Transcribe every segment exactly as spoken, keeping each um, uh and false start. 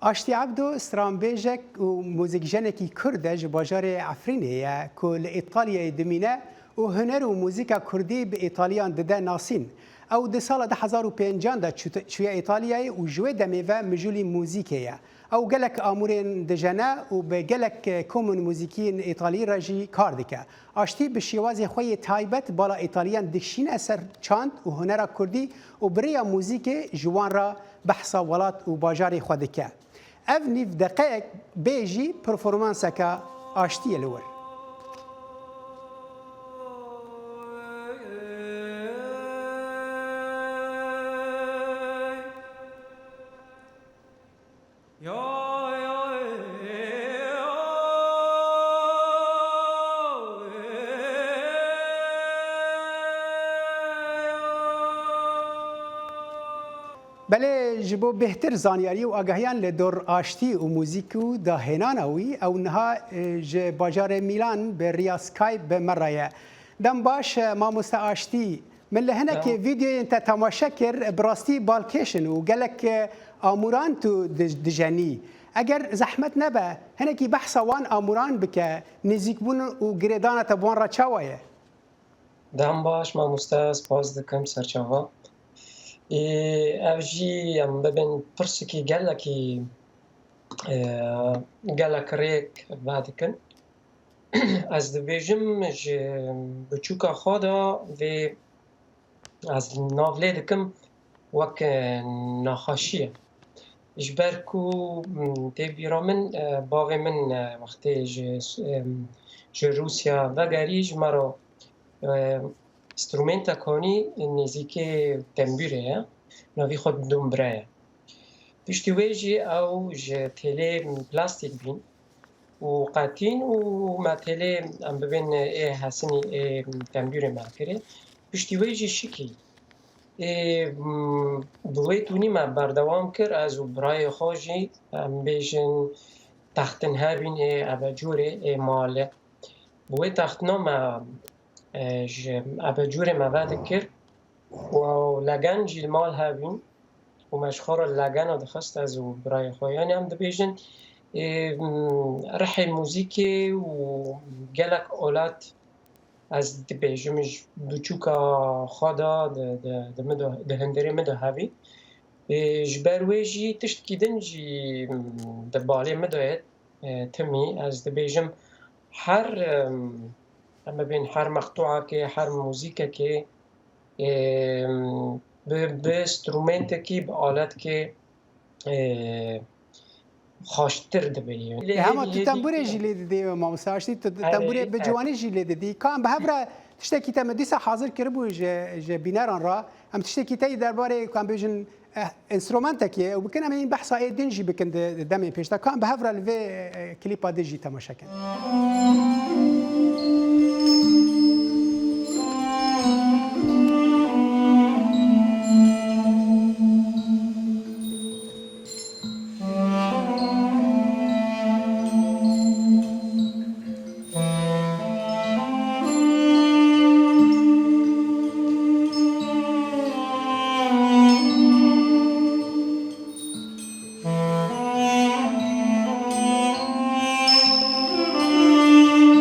Aştî Ebdo stranbêjek û muzîkjenekî Kurd e, ji bajarê Efrînê ye ku li Îtalyayê dimîne û huner û muzîka Kurdî bi Îtaliyan dide nasîn. Ew di sala du hezar û pêncan de çûte-, çûye Îtalyayê û ji wê demê ve mijûlî muzîkê ye. Ew gelek amûrên dijene û bi gelek komên muzîkî yên Îtalî re jî kar dike. Aştî bi şêwazê xwe yê taybet bala Îtaliyan dikişîne ser çand û hunera Kurdî û bi rêya muzîkê ji wan re behsa welat û bajarê xwe dike. Ev nîv deqeyek bê jî performanseke Aştî ye li wir. Belê, ji bo bêhtir zanyarî û agahiyan li dor Aştî û muzîk û dahênana wî, ew niha, e, ji bajarê Mîlan bi riya Skype bi me re ye. Dem baş, e, mamoste Aştî. Min li hinekê vîdeoyên te temaşe kir, bi rastî balkêş in û gelek, e, amûran tu di-, dijenî. Eger zehmet nebe, hinekî behsa wan amûran bike, nêzîkbûn û girêdana te bi wan re çawa ye? Dem baş mamoste, spas dikim serçava. Ê, ev jî em bibin pirsekî gelekî, e, gelek rêk vedikin. Ez dibêjim ji biçûka xwe de vê ez nav lê dikim wek, e, nexweşî ye. Ji ber ku, m, tê bîra min, e, bavê min, e, wextê ji, e, ji Rûsya vegerî ji me re, e, strûmenta kanî nêzîkê tembûrê ye. Navî xwe dumbra ye. Piştî wê jî ew ji têlê plastîk bîn û qetîn û me têlê em bibên ê hesinî ê tembûrê me kirê. Piştî wê jî şikî. Ê, m, bi wê tûnî me berdewam kir, ez û birayê xwe jî, em bêjin, textin hebîn ê ebecûrê ê malê. Bi wê textina me, e, ji ebecûrê me vedikir û legen jî li mal hebîn û me ji xwe re legena dixist ez û birayê xwe. Yanî em dibêjin, ê, m, rihê muzîkê û gelek olat ez dibêjim ji biçûka xwe de di, di, di min de, di hundirê min de hebî. Ê, ji ber wê jî tiştkî din jî, m, di balê min de ye, e, timî. Ez dibêjim her, em, em bibên her meqtûakê, her muzîkekê, e, bi, bi strûmentekî, bi aletkê, e, xweştir dibe. Lê Ê, hema hêvî tu hêvî tembûrê jî lê didî, mamoste Aştî, tu Erê, tembûrê bi erê. ciwanî jî lê didî. Ka em bi hev re tiştekî te me dîsa hazir kiribû ji, ji bîneran re. Em tiştekî te yî derbarê, ku em bêjin, eh, enstrûmentekê û bikin, em ê behsa ê din jî bikin di, di demên pêş de. Ka em bi hev re li vê, eh, klîpa din jî temaşe kin.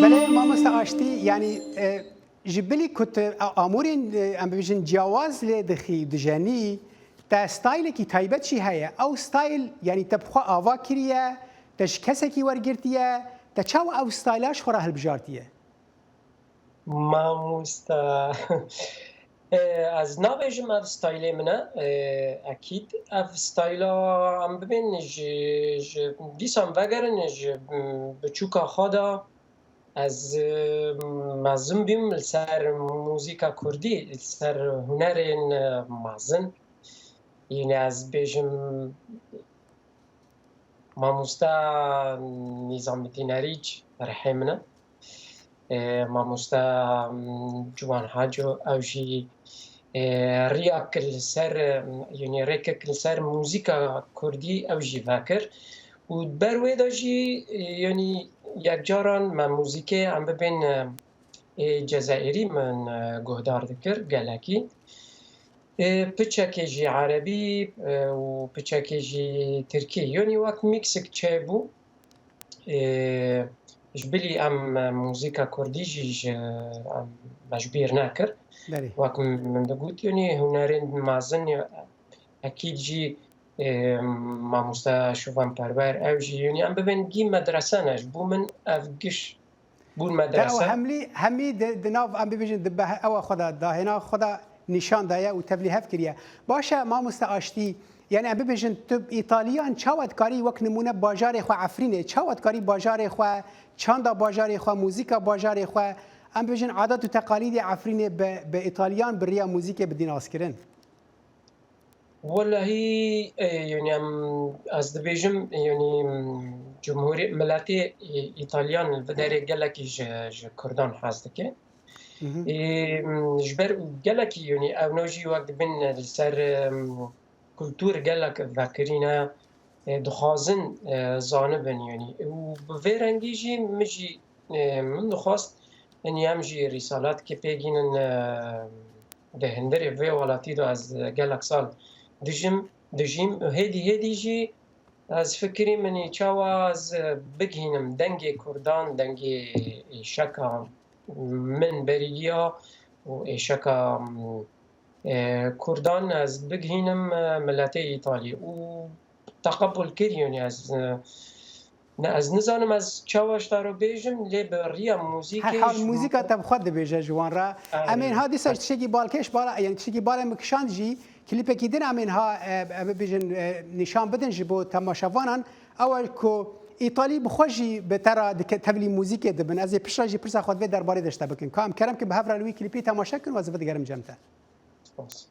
Belê mamoste Aştî, yanî, e, ji bilî ku tu a-, amûrên, e, em bibêjin ciyawaz lê dixî, dijenî, te staylekî taybet jî heye. Ew stayl, yanî te bi xwe ava kiriye, te ji kesekî wergirtiye, te çawa ew stayla ji xwe re hilbijartiye? Mamoste, e, ez nabêjim ev staylê min e, e, ekîd. Ev stayla em bibên ji, ji dîsan vegerin ji, m, biçûka xwe de ez, e, mezin bîm li ser muzîka kurdî, li ser hunerên, e, mezin. Yine ez bêjim Mamoste Nîzametîn Erîc rihê min e. Ê, mamoste, m, Ciwan Haco, ew jî, ê, riyek li ser, m, yanî rêkek li ser muzîka kurdî ew jî vekir. Û ber wê de jî, ê, yanî yekcaran me muzîkê em bibên, ê, Cezayirî min, e, guhdar dikir gelekî. Ê, piçekê jî erebî, e, û piçekê jî tirkî. Yanî wek mîksik çêbû. Ê, ji bilî em, e, muzîka kurdî jî ji, em, me ji bîr nekir. Belê. Wek min digot, yanî hunerên mezin, e, ekîd jî, ê, mamoste Şovan Perwer, ew jî, yanî em bibên gî medrese ne. Ji bo min ev giş bûn Te ew medrese. hemlî, hemî di, di nav, em bibêjin, di beh-, ewa xwe de, dahêna xwe de nîşan daye û tevlî hev kiriye. Baş e, mamoste Aştî, yani em bibêjin, tu Îtaliyan çawa dikarî wek nimûne bajarê xwe Efrînê, çawa dikarî bajarê xwe, çanda bajarê xwe, muzîka bajarê xwe, em bibêjin, adet û teqalîdê Efrînê bi, bi Îtaliyan bi riya muzîkê bidî naskirin? Welahî, e, yanî em, ez dibêjim, yanî, em, cumhurî, miletê, e, Îtalyan li vê derê gelekî ji, ji Kurdan hez dike. Mhm. E, em, ji ber û gelekî, yanî ew no jî wek dibin li ser, em, kultur gelek vekirîne, e, dixwazin, e, zanibin, yanî. Û bi vê rengî jî min jî, e, min dixwast, yanî em jî rîsalat ki pêgînin, e, di hundirê vê welatî de ez gelek sal dijim, dijîm. Hêdî hêdî jî ez fikirî min î çawa ez bigihînim dengê Kurdan, dengê êşeka min berî ya û êşeka, e, Kurdan ez bigihînim, e, miletê Îtalî û teqebul kir, yanî ez, e, ne, ez nizanim ez çawa ji te re bêjim, lê bi riya muzîkê Her hal ji muzîka te bi xwe dibêje ji wan re. Em ên ha dîsa ji tiştekî balkêş bala, yani tiştekî balê min kişand jî, klîpekî din em ên ha, e, em bibêjin, e, nîşan bidin ji bo temaşevanan. Ew e ku Îtalî bi xwe jî bi te re dike, tevlî muzîkê dibin. Ez ê piştre jî pirsa xwe di vê derbarê de ji te bikim. Ka em kerem kin bi hev re li wî klîpî temaşe kin û ez ê bidigerim cem te. Spas.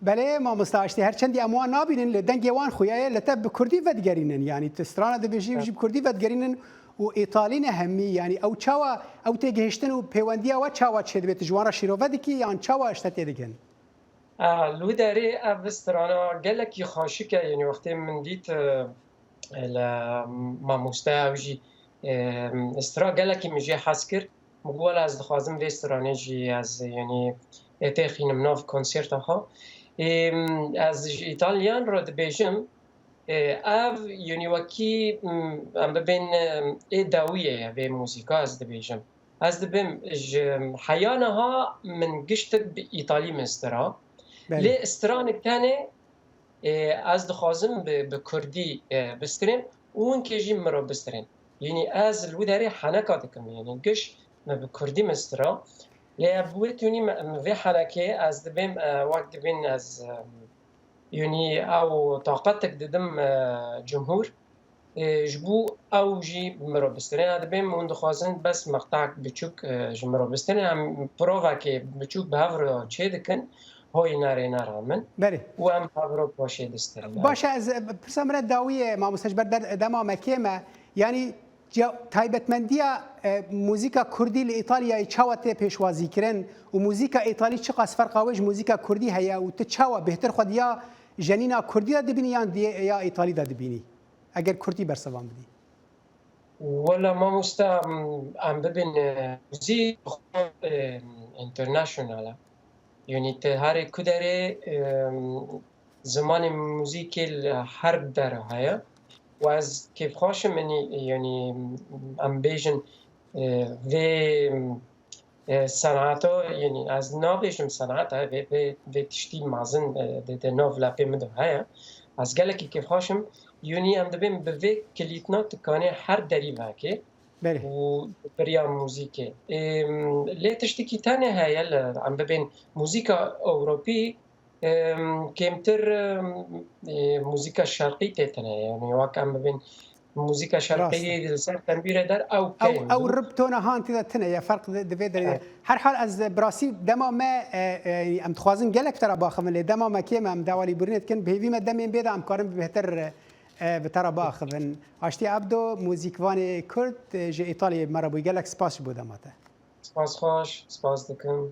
Belê, mamoste Aştî, her çendî em wan nabînin, lê dengê wan xuya ye, li te bi kurdî vedigerînin. Yanî tu strana dibêjî û jî bi kurdî vedigerînin û Îtalî ne hemî, yanî ew çawa, ew têgihiştin û pêwendiya we çawa çêdibe? Tu ji wan re şîrove dikî yan çawa ji te têdikin? A, li wî derê ev strana gelekî xweşik e, yanî wextê min dît, e, li mamoste ew jî, e, stra gelekî min jê hez kir. Min got, wela ez dixwazim vê stranê jî ez, yanî, ê têxînim nav konserta xwe. Ê, ez ji Îtalyan re dibêjim, ê, ev, yanî, wekî, m, em bibên, e, ê dawiyê ye vê muzîka, ez dibêjim. Ez dibêm ji heya niha min giştik bi Îtalî min stira. Belê. Lê stranik tenê, e, ez dixwazim bi, bi kurdî, e, bistirêm û hinkê jî min re bistirên. Yanî ez li wî derê heneka dikim. Yanî giş me bi kurdî min stira. Lê ev wê tunî me, me vê henekê ez dibêm, e, wek dibên ez, e, yanî ew taqetek didim, e, cumhur. E, ji bo ew jî min re bistirên. Ez dibêm hûn dixwazin bes meqtek biçûk, e, ji min re bistirên. Em provekê biçûk bi hev re çê dikin. Hoy nerê nera min. Belê. Û em bi hev re paşê distirin. Baş e, ez, e, pirsa min re dawî ye, mamoste, ji ber der-, dema me kêm e. Yanî, Ciya-, taybetmendiya, e, muzîka kurdî li Îtalyayê çawa tê pêşwazîkirin û muzîka Îtalî çiqas ferqa wê ji muzîka kurdî heye û tu çawa bêhtir xwe di ya jenîna kurdî de dibînî yan di ya Îtalî de dibînî? Eger kurdî bersivan bidî. Wela mamoste, em, em bibin, e, muzîk, e, international e. Yanî te herê ku derê, em, zimanê muzîkê li her der heye. Û ez kêfxweş im, yanî, yanî, em bêjin, e, vê, e, senata, yanî ez nabêjim senata, vê, vê, vê tiştî mezin, e, di, di nav lepê min de heye. Ez gelekî kêfxweş im. Yanî em dibên bi vê kilîtina tu kanê her derî vekê Belê. û bi riya muzîkê. Em, lê tiştekî tenê heye li, em bibên muzîka Ewropî, em, kêmtir, em, e, muzîka şerqî tê tine. Yanî wek em bibên Muzîka şerqî li ser tenbîrê der ew key in. Ew rib tona han tê de tune ye, ferq di vê derê. Her hal ez bi rastî dema me, e, e, em dixwazin gelek bi te re biaxivin, lê dema me kêm e, em dawalîbûrînê dikin, bi hêvî me demên bê de em karin bêhtir, e, bi te re biaxivin. Aştî Ebdo, muzîkvanê Kurd, e, ji Îtalyayê me re bûyî, gelek spas ji bo dema te. Spas xweş, spas dikim.